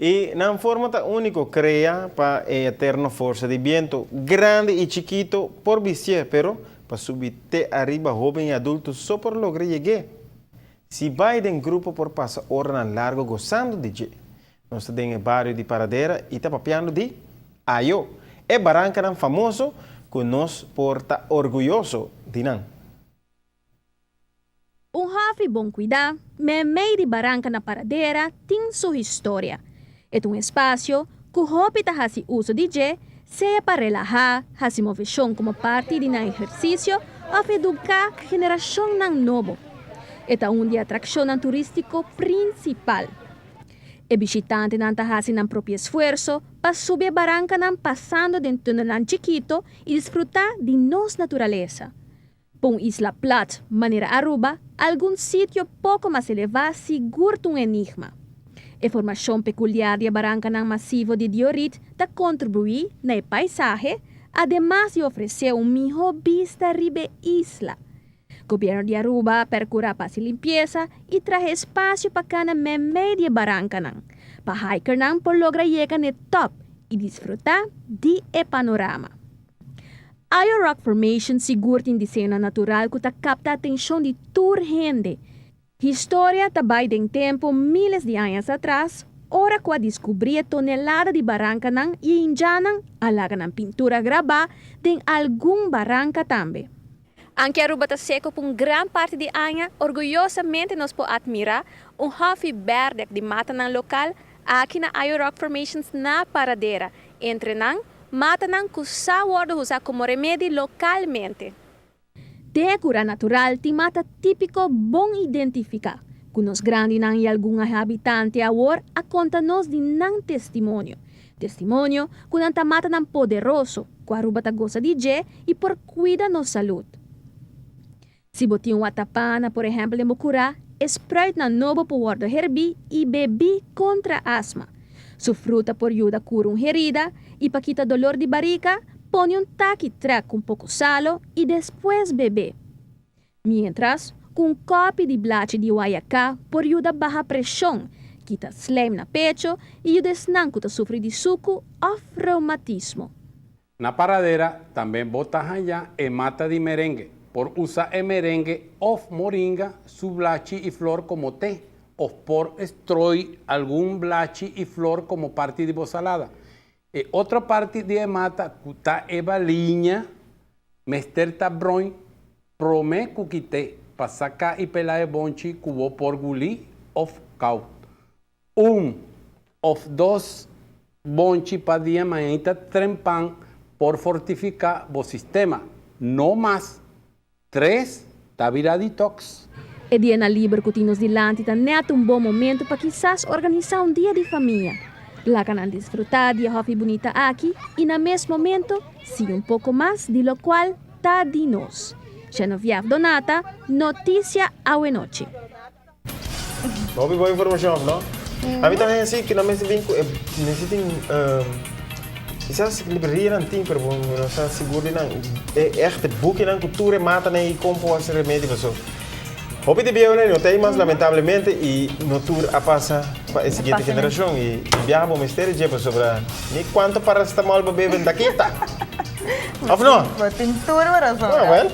Y nan forma ta unico, crea pa e eterno forsa di biento. Grandi y chikito por bistié, pero pa subi te ariba hoben y adulto so por logra yegué. Si bay den grupo por pasa oranan largo gozando di dje. Nos ta den e bario di Paradera y ta papiando di Ayo, e barancanan famoso cu nos por ta orguyoso di nan. Un hòfi bon kuidá, meimei di baranka na Paradera, tin su historia. E ta un espasio ku hopi ta hasi uso di dje, sea pa relahá, hasi moveshon komo parti di nan ehersisio òf eduká generashonnan nobo. E ta un di e atrakshonnan turístiko prinsipal. E bishitantenan ta hasi nan propio esfuerso pa subi e barankanan pasando den tunelnan chikito i disfrutá di nos naturalesa. Pa un isla plat manera Aruba, algun sitio poko mas elevá sigur ta un enigma. E formashon pekuliar di e barankanan masivo di diorit ta kontribuí na e paisahe, ademas di ofresé un mihó bista riba e isla. Gobièrnu di Aruba a perkurá pa hasi limpiesa i traha espasio pa kana meimei di e barankanan, pa hikernan por logra yega na e tòp i disfrutá di e panorama. Ayo Rock Formation sigur tin diseñonan natural ku ta kapta atenshon di tur hende. Historia ta bai den tempu miles di añas atras, ora ku a diskubrí e tonelada di barankanan i e indjannan a laga nan pintura grabá den algun baranka tambe. Anke Aruba ta seko pa un gran parti di aña, orguyosamente nos por atmirá un hòfi bèrdè di matanan lokal aki na Ayo Rock Formations na Paradera. Entre nan, matanan ku sa wòrdu usá komo remedi lokalmente. Den e kura natural tin mata típiko bon identifiká, ku nos grandinan i algun habitante awor a konta nos di nan testimonio. Testimonio ku nan ta matanan poderoso, ku Aruba ta gosa di dje i por kuida nos salud. Si bo tin un watapana, por ehèmpel, den bo kurá, e spruitnan nobo por wòrdu herbí i bebí kontra asma. Su fruta por yuda kura un herida i pa kita dolor di barika, pone un taki trèk ku un poko salo i despues bebé. Miéntras ku un kòpi di blachi di wayaká por yuda baha preshon, kita slijm na pecho i yuda esnan ku ta sufri di suku òf reumatismo. Na Paradera tambe bo ta haña e mata di merengue. Por usa e merengue of moringa, su blachi y flor como te, of por strooi algun blachi y flor como parti di bo salada. E otro parti di e mata cu ta e baliña mester ta broin prome cu kite pa saca y pela e bonchi cu bo por guli of koud. Un of dos bonchi pa dia mañanita trempan por fortifica bo sistema. No mas tres ta bira detox. E dianan liber ku tin nos dilanti ta nèt un bon momentu pa kisas organisá un dia di famia. Laga nan disfrutá di e hòfi bunita aki i na mes momentu siña un poko mas di lokual ta di nos. Geneviève Donata, Notisia Awenochi. Hopi bon informacion of no? A mi ta haña si ku nan mester bin ku e mester tin kisas librerianan tin pero bo no sa sigur di nan e echte bukinan ku tur e matanan i kon por hasi remedi paso hopi di bieunan no ta ei mas lamentablemente i no tur a pasa pa e siguiente generashon i biaha bo mester dje pasobra ni kuantu paracetamol bo bebe n'ta kita of no? Bo tin tur bo rason. Ah well.